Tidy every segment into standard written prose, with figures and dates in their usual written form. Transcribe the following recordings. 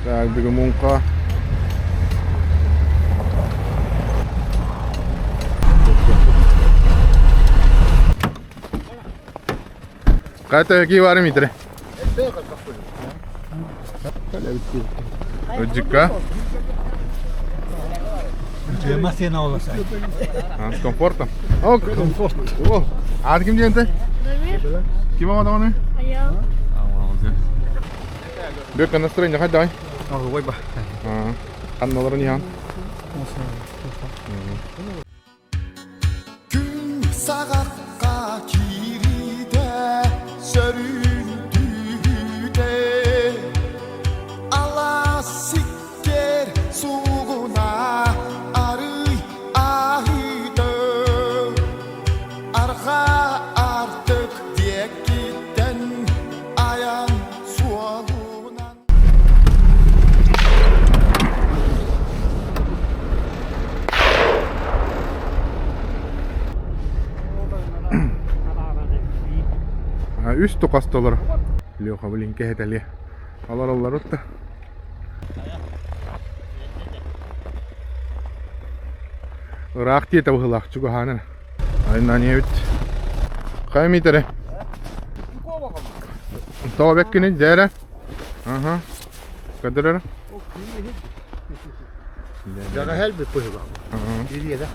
Так, бүгүн муҥха. Ката ки бар митре? Ыдьыкка. Машина олоса. С комфортом. О, комфорт. О, а ким диэнтэй? Дамир. Ким оҕо Аял. Бөккө настроение хайдай? Ой ба. Ханналарын иһан. Күн саҕахха киириитэ сөрүүн түүтэ алаас сиккиэр суугуна арый аһыыта арҕаа артык диэкиттэн айан суолунан Үс тукас толор. Леха, блин, кэһэтэлиэ. Олороллор утта. Ыраах диэтэ быһыылаах чугаһаанын. Айнан эбит. Хайа миитэрэ? Тоҕо бэккини дьээрэ? Аха. Көдөрөр. Дьаҕаһэл бүт быһыылаах. Ириэдэ.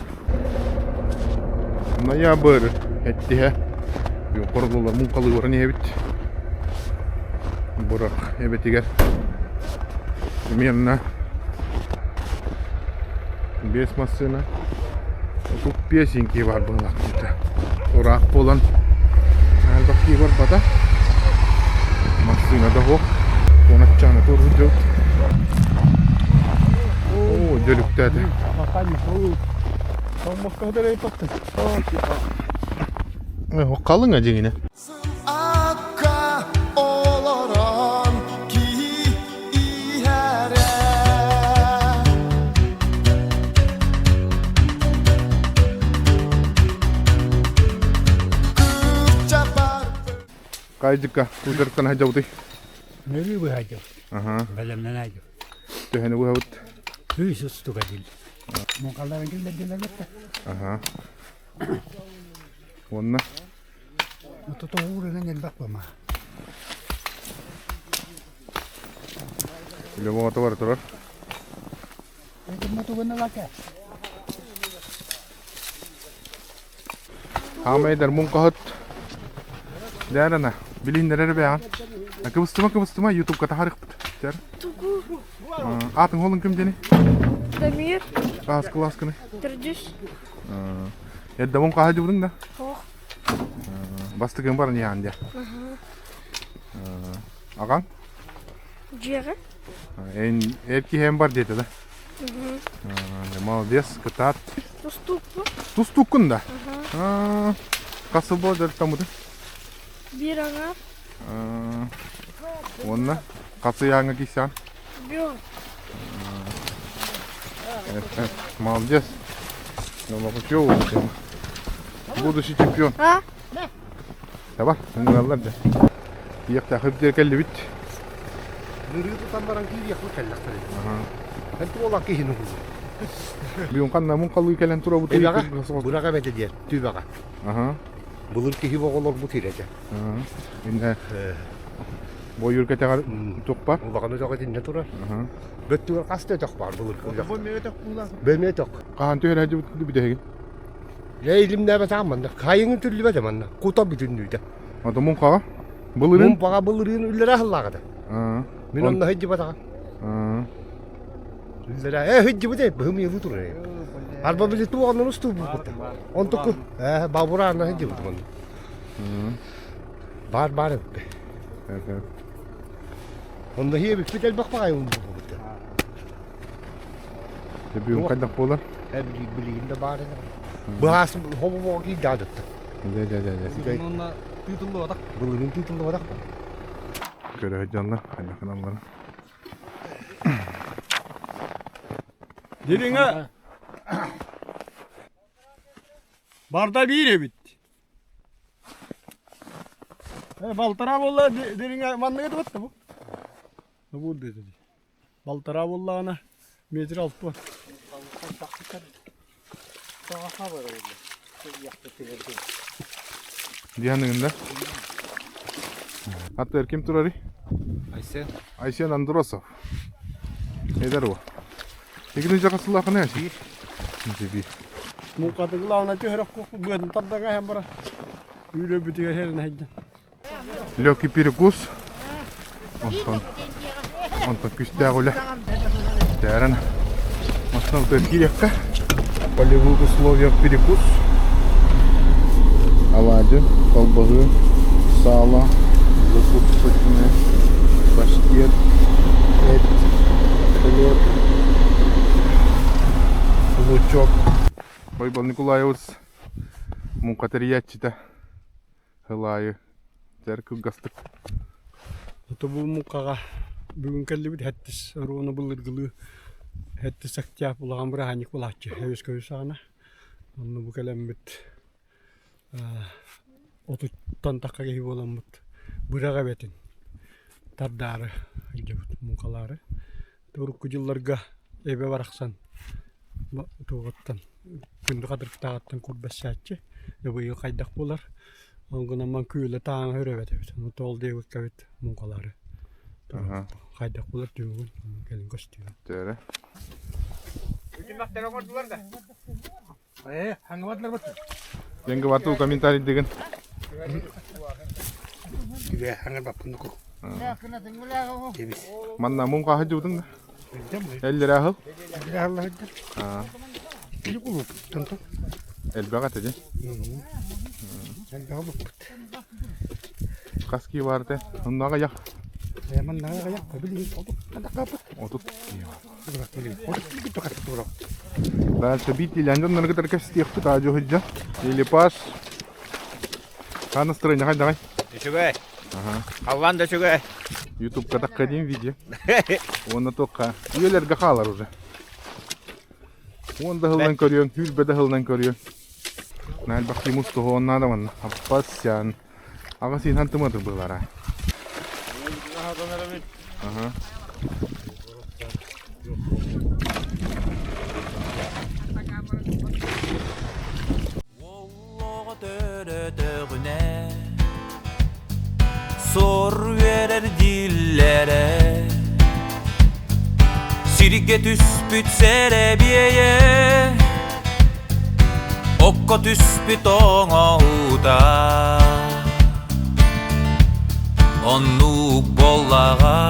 Ноябрь эттиһэ. Хорололор муҥхалыы баран иһэбит. Бурах эбэтигэр. Примерно 5 массыына. Тут песенки бар быһылаах диэтэ. Ыраах буолан элбэх киһи барбата. Массыына да суох. Куоначчааны туруйдубут. Оо, дьөлүктээтэ. Халыҥа дьиҥинэ. Акка олорон киһи иһэрэ. Кырдьа Кайдыка кудыртан хадьабытый? Нөрүү быһайдым. Аха. Бэлэмнэн айдым. Төһөнү быһабыт? Күүс устуга дил. Муҥхаларын киллэрдилэр Аха. Уонна? Тотоҕуурунан элбэх бама. Үлэ оҕото бара турар. Хаамайдар муҥхаһыт Дээрана, билииннэрэр бэйэҕин. Кыбыстыма, кыбыстыма, ютубка таһаарыахпыт. Дэр. Аатыҥ холун ким диэни? Дамир. Аас кылааскыны. Төрдүс. Эрдэ муҥхаһа дьубутуҥ да? Суох. Бастакын баран иһэҕин дьэ. Аҕаҥ? Дьиэҕэ. Эн эр киһи бар диэтэ да? Молодец, кытаат. Тустуукпун. Тустууккун да? Хас сыл буола дьарыктаммытыҥ? Биир аҥаар. Уонна хас ыйааҥҥа киирсэҕин? Бүөн. Молодец. Будущий чемпион. А? Таба, ыҥыраллар дьэ. Тиийэхтээх үрдүгэр кэллибит. Нырыы тутан баран киириэхпит кэллэхтэрэ. Эн туолан киһини уһулу. Бүгүн ханна муҥхалыы кэлэн турабыт? Эбэҕэ, быраҕа эбэтэ диэн, түбэҕэ. Аха. Былыр киһи оҕолорбут ирэтэ. Иннэ Бойуур кэтэҕэр туох бар? Улахан өтөх итиннэ турар. Бөттүгэр хас да өтөх баар былыргы өтөх. Бөмө өтөх. Хаһан түһэр дьыбыт бүтэһигин? Дьэ илимнээбэтэх манна. Хайыҥын түллүбэтэ манна. Кута бүтүннүүтэ. Ото муҥхаҕа? Былырыын? Муҥхаҕа былырыын үллэрэ аһыллааҕыта. Мин онно сылдьыбатаҕым. Үллэрэ ээ сылдьыбыт ээ быһым ыйылыы турар ээ. Арба били туох оннун устуубуппут. Онтуку ээ бабураанна сылдьыбытым онно. Баар баар эбиппи. Онно иһиэбиппит элбэх баҕайы буолбут. Бүгүн хайдах буолар? Билигин да баар этэ. Быһаас хобу киирдаадытта. Дэ дэ дэ дэ. Онно тыытыллыбатах. Былырыын тыытыллыбатах. Көрө дьоннор хайдах гыналларын. Дириҥэ барда биир эбит. Балтараа буолла дириҥэ манныгы тубатта бу. Бу диэтэ. Балтараа буоллаҕына метр 60. Дианыгын да? Аттыгар ким турарый? Айсен. Айсен Андросов. Эдэр уол. Икини дьахасылаахына Биир. Биир. Муҥхатыгылаҕына түһэрэх быатын тардаҥа иһэн баран Үүрөбүтүгэр хэрин хайдан. Легкий перекус. Онтон, онтон күстээх үлэ. Тэрэн Основной киириэххэ. Полевых условиях перекус. Оладьи, колбасы, сало, закусочные, паштет, эт, хлеб, лучок. Байбал Николаевич муҥха тэрийээччитэ Ылаайы дьэр кылгастык. Ото бу муҥхаҕа бүгүн кэллибит сэттис оруону былыргылыы сэттис октябрь улахан бырааһынньык буолааччы өбүскөбүс саҕана. Онно бу кэлэммит отуттан тахха киһи буоламмыт бырах эбэтин тардаары сылдьабыт муҥхалаары. Урукку дьылларга эбэ барахсан туоҕуттан күндү хатырыктааҕыттан курбассааччы быйыл хайдах буолар ол гынан ман күүлэ тааҥа өрөбөт эбит ону тоол диэбиккэбит муҥхалаары хайдах буолар түмүгүн кэлин көстүө Төөрө. Деньги вату комментарий деген. Манна мун хаһы жудың да? Эллere ахыл? Элбэх этэ дии. Хас кии бар этэ? Оннооҕо ях. 30 кии бар. Дальше бит дьоннору кытары кэпсэтиэхпит аадьу сылдьан. Елипаш. Хаан настроение хайдаҕай? Үчүгэй. Халлаан да үчүгэй. Ютубка такка диэн видео. Уонна туохха үйэлэргэ хаалар уже. Уон да сылынан көрүөҥ, сүүрбэ да сылынан көрүөҥ. Наалбах тимус туһуон наада манна. Аппасян. Аҕа сиинхан тымыатыр быһылара. Аха. Оллоҕо төрөтөҕүнэ Сор үөрэр дииллэрэ Сиргэ түспүт сэрэбиэйэ Окко түспүт оҥоһуута Оннук буоллаҕа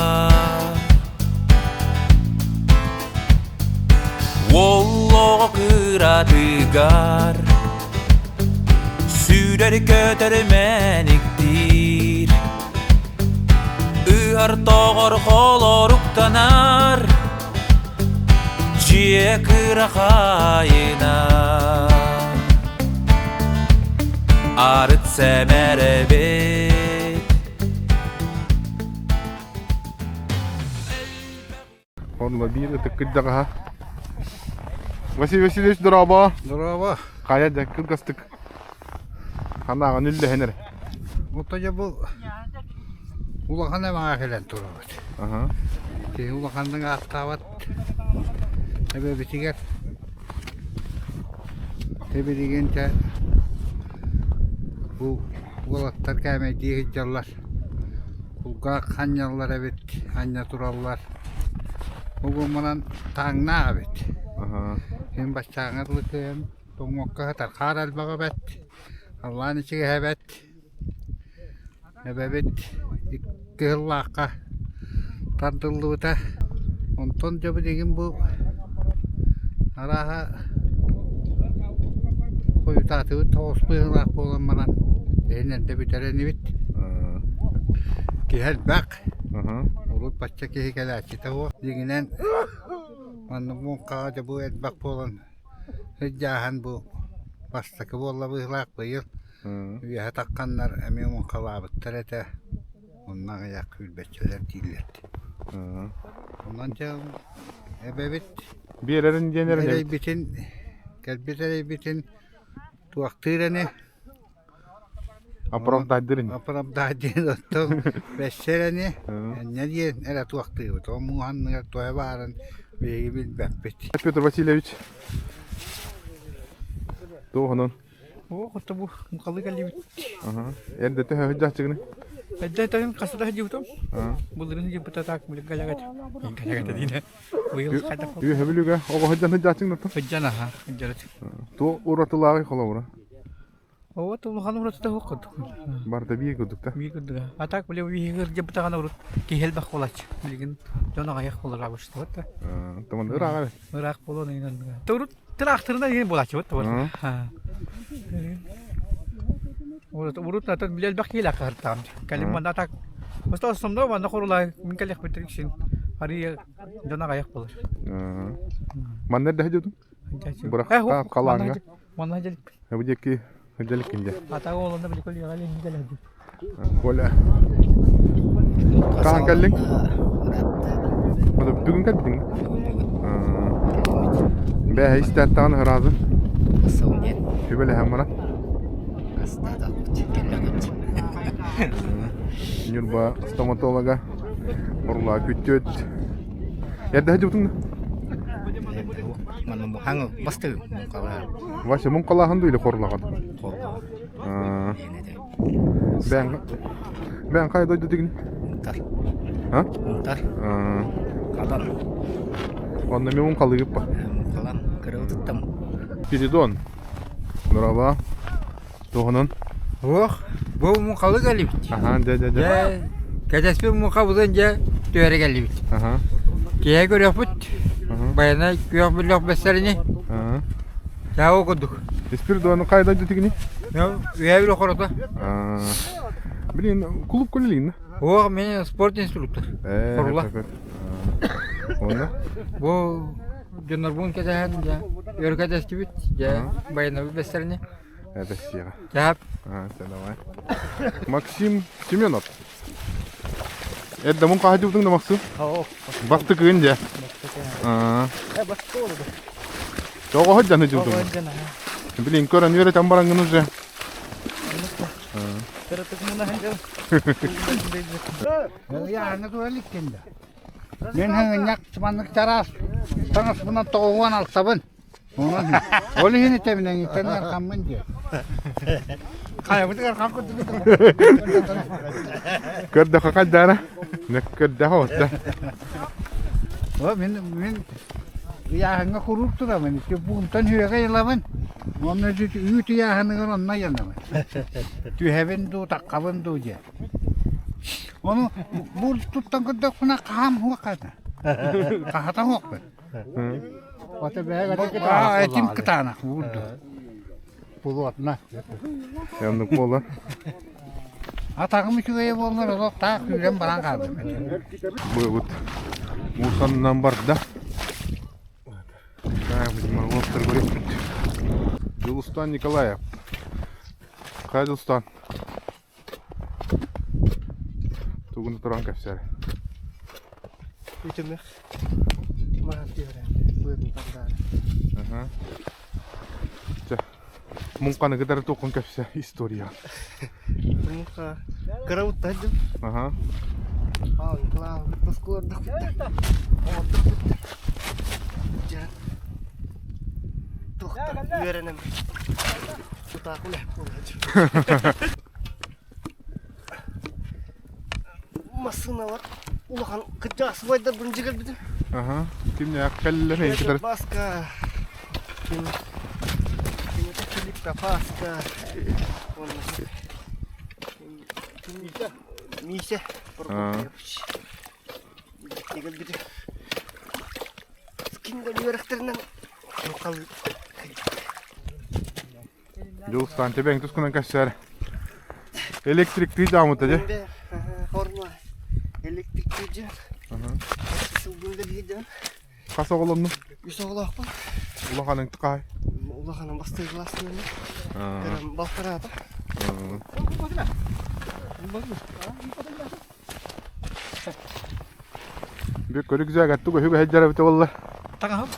Уол оҕо кыратыгар Сүүрэр-көтөр мэниктиир Ыар-тоҕор холоруктанар Дьиэ кыра хаайына Арыт сэмэрэбит Онно биир ытык кырдьаҕаһа. Василий Васильевич, дорообо. Дорообо. Хайа дьэ кылгастык ханаҕын үллэһин эрэ. Ото дьэ бу улахан эмаҕа кэлэн турабыт. Киһи улаханнык ааттаабат эбэбитигэр Тэбилигин дьэ бу уолаттар кээмэйдии сылдьаллар. Кулгаах ханньаллар эбит, анньа тураллар. Угуммунан тааҥнаах эбит. Син баччааҥҥа дылы кыайан тоҥмокко сытар. Хаар элбэҕэ эбэт, халлаан ичигэһэ эбэт. Эбэбит икки сыллаахха тардыллыбыта. Онтон дьэ билигин бу арааһа хойутаатыбыт тоҕус быһыылаах буолан баран иһин эрдэ бүтэр инибит. Киһи элбэх. Урут бачча киһи кэлээччитэ суох. Дьиҥинэн маннык муҥхаҕа дьэ бу элбэх буолан сылдьааһын бу бастакы буолла быһыылаах быйыл. Үөһэ тахханнар эмиэ муҥхалаабыттар этэ. Онно аҕыйах күүрбэччэлэр дииллэр. Онон дьэ эбэбит Биэрэрин диэн эрэ эрэйбитин кэлбит эрэйбитин туохтуур ини. Оправдайдырын. Оправдай диэн оттон бэссэрэни энньэ диэн эрэ туохтуубут. Ол мууһанныгар туойа баарын биһиги билбэппит. Петр Васильевич. Туохунун? О, хоту бу мукалы кэллибит. Эрдэ төһө сылдьааччыгыный? Эрдэ тайын хаста да сылдьыбытым. Былырыын сылдьыбыта так билин галягат. Галягат диинэ. Быйыл хайдах Үөһэ Бүлүүгэ оҕо сылдьан сылдьааччыҥ да Сылдьан аха, сылдьарыт. Туох уратылааҕый холобура? Оо, улахан уратыта суох курдук. Барыта биир курдук да? Биир курдук. А так били биһиги сылдьыбытаҕына урут киһи элбэх буолааччы. Билигин дьон аҕыйах буолар обычно да. Туман ыраах эбит. Ыраах буолуон ыйынан. Урут тыраахтырынан иһин буолааччыбыт Урут урут атын били элбэх киһилээх хаһыртаҕым. Кэлин манна так Просто манна хорулай мин кэлиэхпит син арыйа дьон аҕыйах буолар. Манна эрдэ сылдьыбытыҥ? Бырахтаах халааҥҥа. Манна дьэлиппит. Бу диэки дьэликкин дьэ. Атаҕа олонно били көлүйэҕэ илин кэлэн. Коля. Хаһан кэллиҥ? Бүгүн кэлбитиҥ? Бээ, истээттаҕын ыраазы. Сүбэлэһэн баран. Ньурба стоматолога Орлаа күттүөт. Эрдэ сылдьыбытыҥ да? Вася муҥхалааһын дуу или хорлаҕын? Бэйэҥ бэйэҥ хайа дойду дигин? Унтар. А? Унтар. Халан. Онно мен муҥхалыгыппа. Муҥхалан кырыбытыттан. Спиридон. Нурала. Туһунан? Ох, бу муҥхалы кэлибит. Аха, дьэ дьэ дьэ. Дьэ, кэтэспит муҥхабытын дьэ түөрэ кэллибит. Аха. Киһи көрүөхпүт. Байанай күөх бүллэх бэссэрини. Аха. Чао курдук. Спиридон хайа дойду тигини? Үһэ били хорото. Блин, клуб көлөлигин Ох, мен спорт инструктор. Хорула. Онно? Бу дьоннорбун кэтэһэн дьэ өр кэтэстибит дьэ байанабыт бэссэрини. Это сера. Чап. А, все, давай. Максим Семенов. Эрдэ мун хаһдьыбытыҥ да Максим? Бастыкыын дьэ. Тоҕо сылдьан сылдьыбытыҥ? Блин, көрөн үөрэтэн бараҥҥын уже. Мен хаңынньак маннык чараас таҥаспынан тоҕуһуон алтабын. Ол иһин этэбинэн итэн архаммын диye. Хайабытыгар хан курдук Көрдөхө хайдаара? Көрдөхө отта. О, мин мин ыйааһыҥҥа куруук турабын. Ити буунтан үөгэ ылабын. Онно үүт ыйааһыныгар онно ыйанабын. Түһэбин дуу, таххабын дуу диye. Ону бу туттан көрдөхпүнэ хаһам хуохата. Хахата хуохпун. Этим кытаанах уурду. Пулуотна. Оннук буолар. Атаҕым үчүгэйэ буоллар олох таах күүрэн баран хаалдым. Быабыт муусанынан барда. Уоттар көрүөхпүт. Дьулустан Николаев. Хайа Дьулустан? Тугун туран кэпсээр. Үтүмэх маһан түһэрэн быатын тардаары. Чэ, муҥханы кытары туоххун кэпсэ история. Муҥха кыра уттардым. Аха. Аан тоскулардахпыт. Оҥордохпут. Дьэ, туохтан үөрэнэн тутаах үлэһит буолааччы. Массыыналар улахан кырдьаҕас убайдарбын дьигэлбитим. Аха. Кимнээх кэллилэр эйин кытары? Паска, ким ким Филиппа Паска, уонна Миша Прокопьевич. Дьигэлбитим. Кинилэр үөрэхтэринэн Дьулустаан тэбэҥ тускунан кэпсээр. Электриктыы дьаамыта дьэ. Хорма электриктыы дьэ. Сылгын да Хас оҕолоннуҥ? Үс оҕолоохпун. Улаханыҥ хаай? Улаханым бастыыр класстыыр. Кырам балтараата. Бүк көрүк заагаттык өһүг эһэддэр эбитэ буолла. Таҥаһым.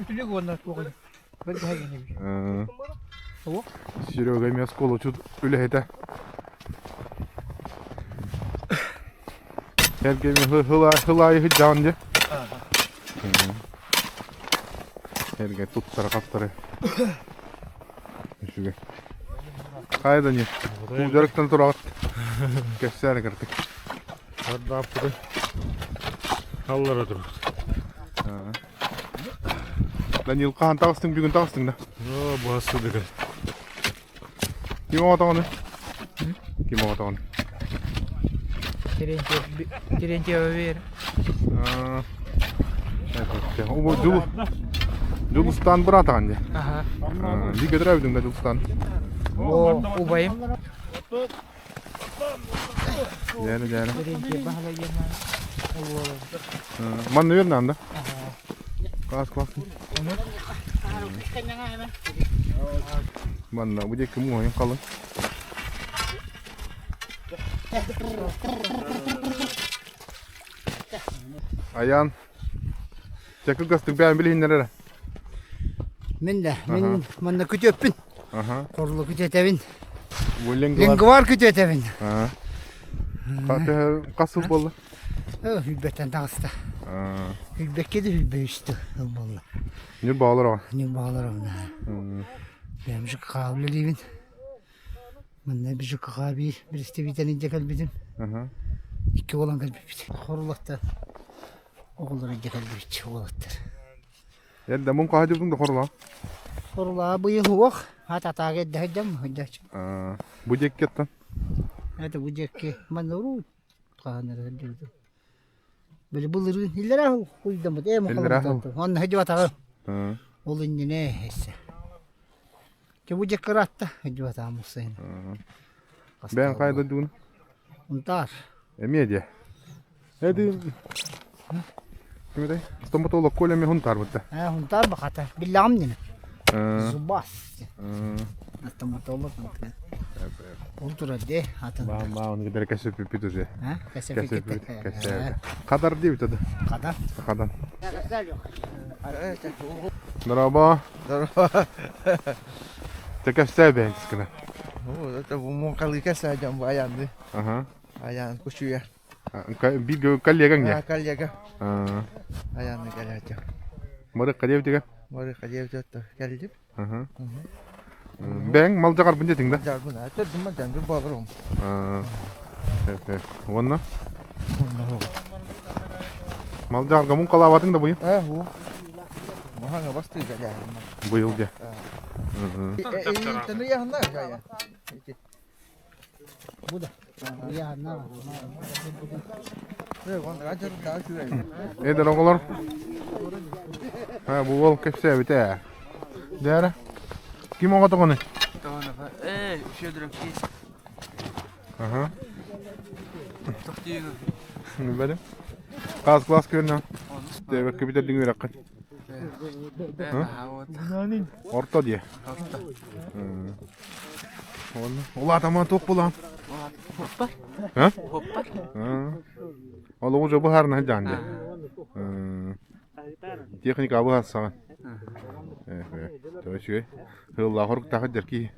Үтүлүк уонна туох Серега эмиэ оскуолачыт үлэһитэ. Эргэ хылаайы сылдьаҕын дии. Эргэ туттара хаптары. Үчүгэй. Хайа да не. Бу дьарыктан тураҕыт. Кэпсээн кыртык. Ардааппытын аллара турбут. Данил хаһан таҕыстыҥ бүгүн таҕыстыҥ да? Оо, баһассыдыгы. Ким оҕотоҕуну? Ким оҕотоҕуну? Терентьева Вера. Дьул Дьулустаан быраатаҕын дии. Аха. Бииргэ төрөөбүтүҥ да Дьулустаан? О, убайым. Дьээре дьээре. Терентьев Баһылай диэн уолу. Манна үөрнээн да? Класс класс. Манна бу диэки муоһун халыҥ. Аян. Чэ кылгастык бэйэм билиһиннэр эрэ. Мин да, мин манна күтүөппүн. Хорлу күтүөтэбин. Лингвар күтүөтэбин. Хас сыл буолла? Хүлбэттэн таҕыста. Хүлбэккэ да хүлбэ үстү сыл буолла. Ньурбаҕалар оҕо. Ньурбаҕалар оҕо. Бэйэм ЖКХ үлэлиибин. Манна ЖКХ биир представитель илдьэ кэлбитим. Икки буолан кэлбиппит. Хорулаттар оҕолор илдьэ кэлбит уолаттар. Эрдэ мун хаһа дьылдың да хорулаа? Хорулаа быйыл уох. Хат атаага эрдэ сылдьам сылдьааччы. Бу диэкки оттон? Это бу диэкки манна урут хаһан эрэ сылдьыбытым. Били былырыын иллэрээ уйдаммыт ээ мухаламмыт. Онно сылдьыбатаҕым. Ол иннинэ эссе. Дьэ бу дьэ кыратта сылдьыбатаҕым сайын. Бэйэҥ хайа дойдугун? Унтаар. Эмиэ диэ. Эди Ким Стоматолог Коля эмиэ Хунтаарбыт да. Ээ Хунтаар бахата. Биллэҕим дини. Зубас. Стоматолог Ол турар дии атын. Баа оны кытары кэсэппиппит уже. Кэсэппит. Кэсэппит. Хадар диэбит ады. Хадар. Хадан. Здорово. Здорово. Ты кэпсээ бэйэҥ гына. Это муҥхалыы кэсээ бу аянды. Ага. Аян кучуя. Биир коллегаң не? Коллега. Аянны кэлээччи. Мары кадебитигэ? Мары кадебитигэ кэлдим. Бэйэҥ малдьаҕарбын диэтиҥ да? Малдьаҕарбын, төрдүм малдьаҕарбын буоларым. Уонна? Малдьаҕарга муҥхалаабатыҥ да быйыл? Ээ, уу. Махаҥа бастыы кэлээһин. Быйыл дьэ. Итини яһына жая. Бу да. Яһына. Эдэр оҕолор. Бу уол кэпсээбитэ ээ. Дээрэ. Ким оҕотоҕуну? Ээ, Федоров есть. Ага. Билбэтим. Хас класс көрнө? Тэбэккэ бүтэрдиҥ үөрэххин. Орто диэ. Улаатама туох булаан? Хоппар. А? Хоппар. Ол уже быһаарына сылдьаҕын дии. Техника быһаарсаҕын. Үчүгэй. Ыаллаах оруктаах дьэр киһи.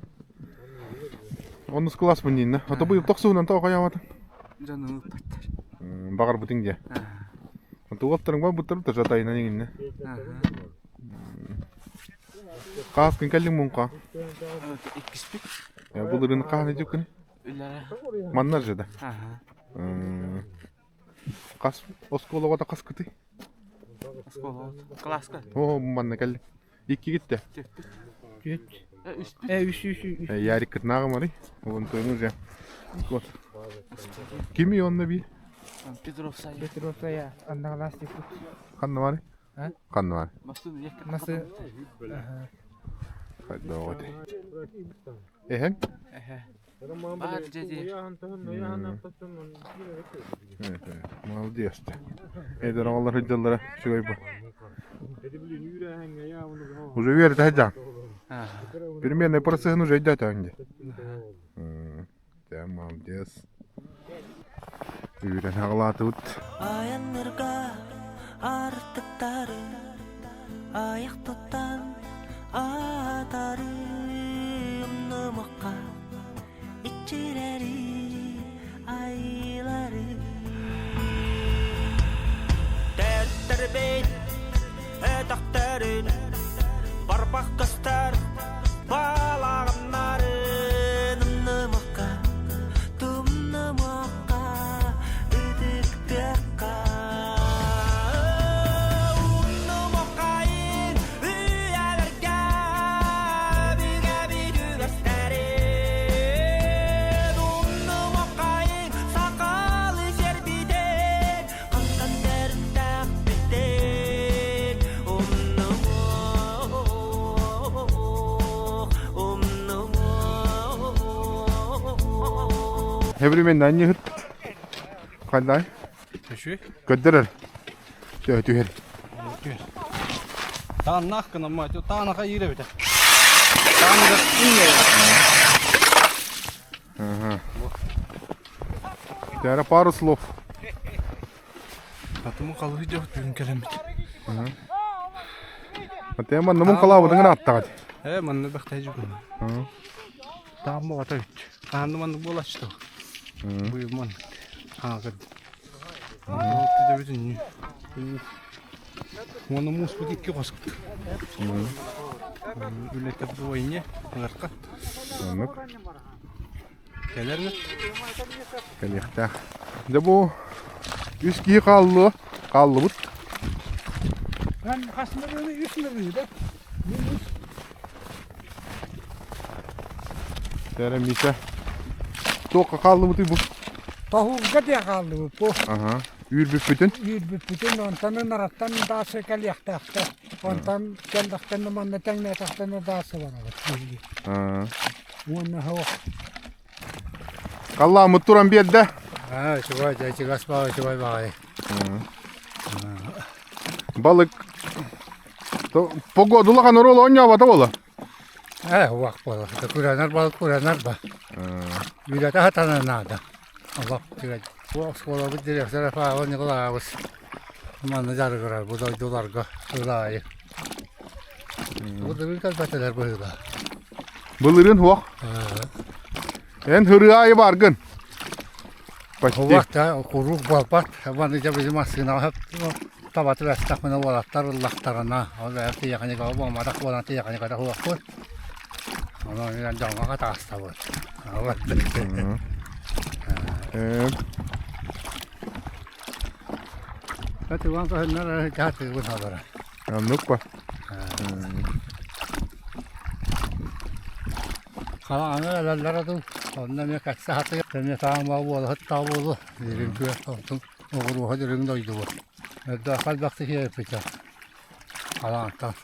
Онус класс дииннэ. Ото быйыл тохсуһунан тоҕо хайаабатын? Дьону ыыппаттар. Баҕарбытыҥ дии. Тугаттарыҥ барбыттар да жатайынан иҥиннэ. Хааскын кэллиҥ муҥха? Иккиспит. Былырыын хаһан идьиккин? Үллэрэ. Манна же да? Хас оскуолаҕа хас кытый? Оскуола класска. Оо, манна кэллиҥ. Иккигит Түөрт. Э, үс, үс, үс. Ярик кытнааҕым Вон уже. Вот. Кими онно би? Петров Сая. Петров Сая, одноклассник. Ханна бар? Ханна бар? Масы. Хайдоҕот. Эһэҥ? Эһэ. Бар дьэди. Молодец. Эдэр оҕолор сылдьаллара үчүгэй бу. Уже үөрэтэ сылдьаҕын. Переменный процеһын уже өйдөөтөҕүҥ дии. Дьэ, молодец. Үүрэн аҕалаатыбыт. Айаннарга артыктары аяқ тұттан атары. Эбримэн анньыһыт ханнай? Түшү. Көрдөрөр. Түһэр түһэр. Түһэр. Тааннаах гынамма, таанаха иирэ бите. Тааныгар иҥэ. Тара пару слов. Атымы қалығы жоқ бүгін кэлэммит. Ате манна мун калаабытыҥ ааттаҕат. Э, манна бэхтэй жүгүн. Таамма бата үт. Хаанды маннык буолаччы. Быйыл маннык. Ааҕыр. Бүтүннүү. Уонна мууспут икки хоск. Үлэтэ двойне, ырка. Оннук. Кэлэр ме? Кэлиэхтээх. Дьэ бу үс киһи хааллыа, хааллыбыт. Хас мырыыны үс мырыы да? Тэрэ Миша. Туохха хааллыбытый бу? Тоһуурга диэ хааллыбыт бу. Аха. Үүрбүппүтүн? Үүрбүппүтүн онтон ынараттан даасы кэлиэхтээхтэр. Онтон кэллэхтэринэ манна тэҥнээтэхтэринэ даасы барабыт биһиги. Уонна суох. Халлааммыт туран биэрдэ. Аа, үчүгэй, дьэ, баҕай, үчүгэй баҕайы. Балык погода улахан оруолу оонньообото буолла. Ээ, уах буолар. Күрэнэр балык күрэнэр да. Үлэтэ сатана наада. Олох үчүгэй. Бу оскуолабыт директора Павел Николаевич манна дьарыгырар бу дойдуларга сыл аайы. Былырыын кэлбэтилэр быһыылаах. Былырыын суох. Эн һырыа аайы бааргын. Почти. Суох да, куруук буолбат. Маны дьэ биһи массыынаҕа табатыр эстэхпинэ уолаттар ыллахтарына, ол эр тиэхиньикэҕэ буолбатах буолан тиэхиньикэтэ суохпут. Онон дьоҥҥо хатаастабыт. Иван көһүннэр дьаатыыбын олорор. Оннук ба. Хараҥаны өлөллөрө дуу, онно эмиэ кэксэ сатыыр, эмиэ таамаа буолаһыт таа буолуо, дириҥ күөх онтун оҕуруоһа дириҥ дойдубут. Өрдөөххө элбэхтик иэйэппитэ халаантан.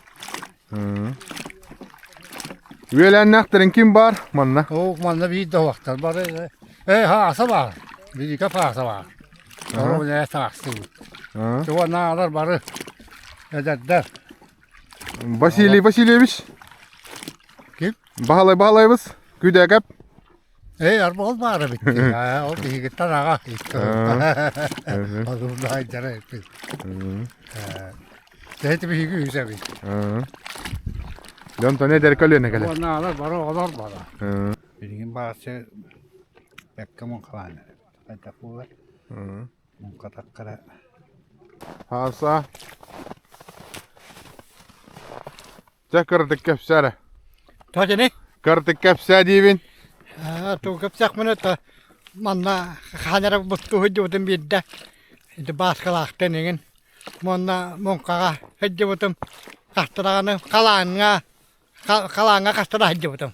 Үөлээннээхтэрин ким баар манна? Оо, манна биир да уохтар бары ээ хааса баар, бииргэ хааса баар. Оро үлэ таастыбыт. Уонна бары эдэрдэр. Василий Васильевич. Ким? Баһылай Баһылайбыз. Күдээкэп. Ээ, арба ол баара битти. Ол биһигиттэн аҕа. Одурдаай дьара эппит. Тэһити биһиги үһүс эбит. Дьонтон эдэр көлүөнэ кэлэр. Уонна бары оҕолор бара. Билигин баҕарчы бэккэ муҥхалаан эрэбит. Хайдах буолар? Муҥхатаххара Хааса. Дьэ кыратык кэпсээ эрэ. Тоҕо Кыратык кэпсээ диибин. Тугу кэпсэхпинэ то манна хаһан эрэ буттуу сылдьыбытым биирдэ ити Бааскалаахтан эҥин уонна муҥхаҕа сылдьыбытым хаста даҕаны халааҥҥа халааҥҥа хаста да сылдьыбытым.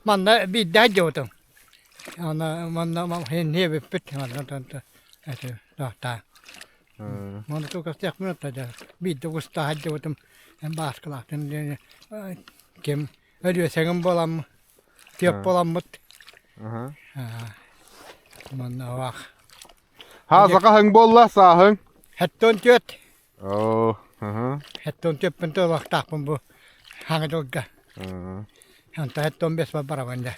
Манна биирдэ сылдьыбытым. Аны манна иһиэбиппит эти Маны тугу кэпсиэхпин дьэ биирдэ угустаах сылдьыбытым Бааскалаахтан диэн ким Өлүөсэҥим буоламмыт түөп буоламмыт манна аах Хаасаха хаһыҥ буолла сааһыҥ? 74. Оо, аха. 74-пүн туолуохтаахпын бу хаҥа дьылга. Онтон 75 барабын дьэ.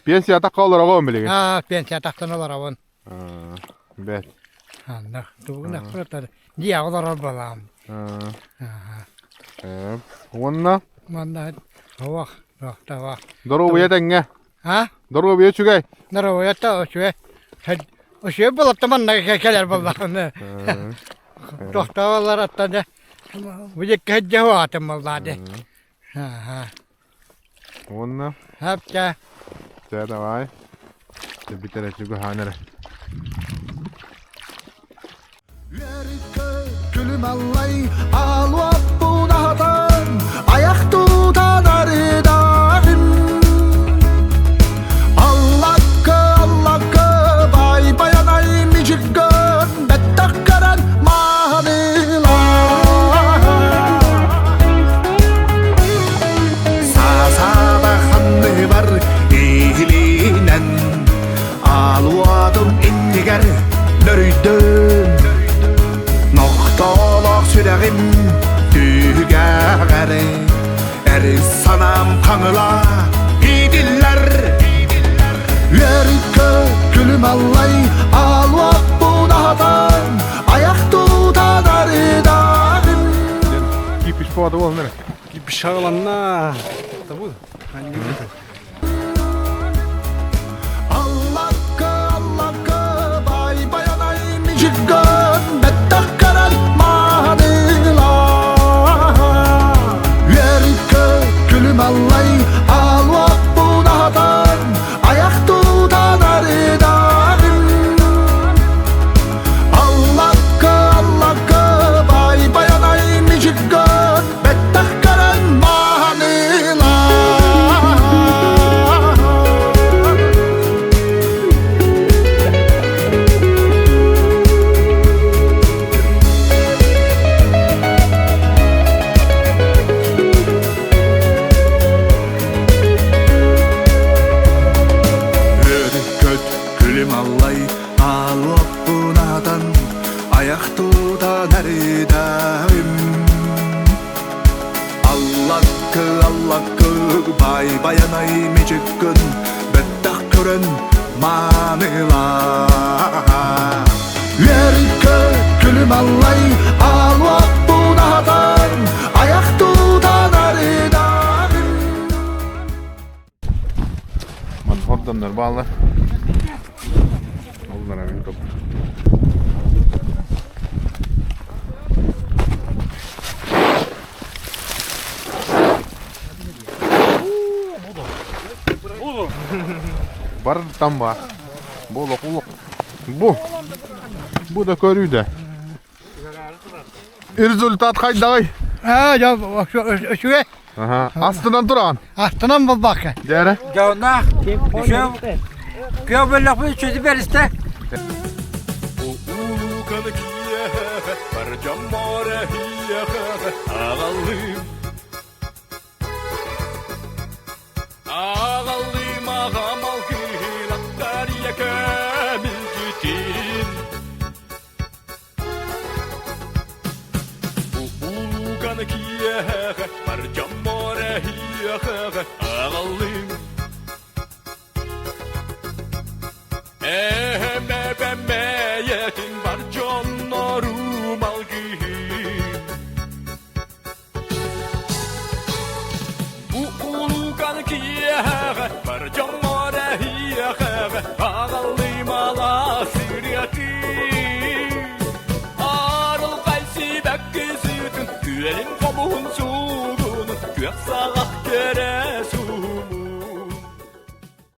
Пенсия тахха олороҕун билигин? Аа, пенсия тахсан олоробун. Бэт. Анна, тугун ахпыратар дьиэҕэ олорор буолаам. Уонна? Уонна суох, суох, суох. Доруобуйа тэҥҥэ? А? Доруобуйа үчүгэй? Доруобуйа үчүгэй. Үчүгэй буолар манна кэлэр буоллаҕына. Тохтоолор аттан дьэ бу дьикки сылдьыһуоҕатым буоллаа дии. Уонна? Хапча. Чэ, давай. Бүтэрэ чугаһаан эрэ. Күлүм аллай алуаппун аһатан аяқ тутан арыдағым Аллакка аллакка бай баянай мижиккөн бэттэх көрөн маанылаа Саасаба ханныбар иһилинэн Бот буолан эрэ. Кипшагаланна. Табу. Аллакка, аллакка, бай баянай мижиггын, бэттэх көрөн маанылаа. Үөрүккө күлүм аллай, алуаппун аһатан, аяқ тутан арыдағым. Аллакка, аллакка, бай баянай мижиггын, бэттэх көрөн маанылаа. Үөрүк-көт күлүм аллай аалуоппун аһатан аяқ тутан эридээбим Аллаккы, аллаккы, бай баянай мичиккин, бэттэх көрөн маанылаа. Үөрүккө күлүм аллай аалуоппун аһатан аяқ тутан арыдааҕым. Ман хордоннор бааллар. Оллара мин топ. Бар там бар. Бу олох. Бу. Бу да көрүүдө. Результат хайдагай? Аа, я үчүгэй. Аха. Астынан туран. Астынан булбакка. Дәрі. Дьоннаах, күө бөллөхпүт үчүдү беристе. Улуканы киэхэ, баржамморе хиэхэ, аҕаллым. Аҕаллым аҕамал кыһылаттар ийэкэ милдьитин. Улуканы киэхэ, баржамморе хиэхэ, аҕаллым. Эһэм эбэм эйэтин бар дьоннорум алгыһын. Бу улуканы киэхэ, бар дьоннор эһиэхэ, аҕаллым.